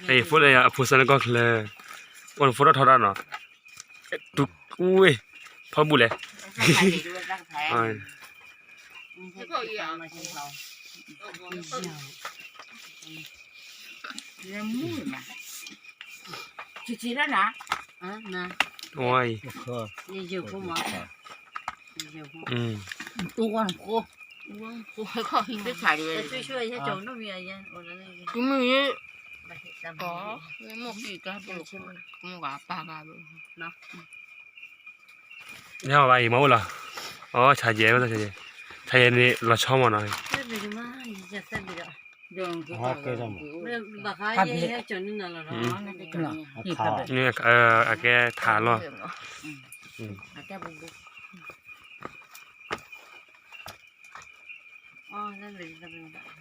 အံၤ ဖိလၢအဖိစၢလၢကီၢ်ချၢ, အိၣ်နဖိထီၣ်ထီတၢ်နီၤ, တူၢ်ဝ့ၢ်, ဖီဘူၣ်လဲၣ်, ဝါအံၤ, ညါဘၣ်အံၤမ့ၢ်အိၣ်လီၤ, အိ ဆါယဲ, ဆါယဲန့ၣ်လီၤဆီမ့ၢ်နီၤ, အကဲထးလီၤ, အ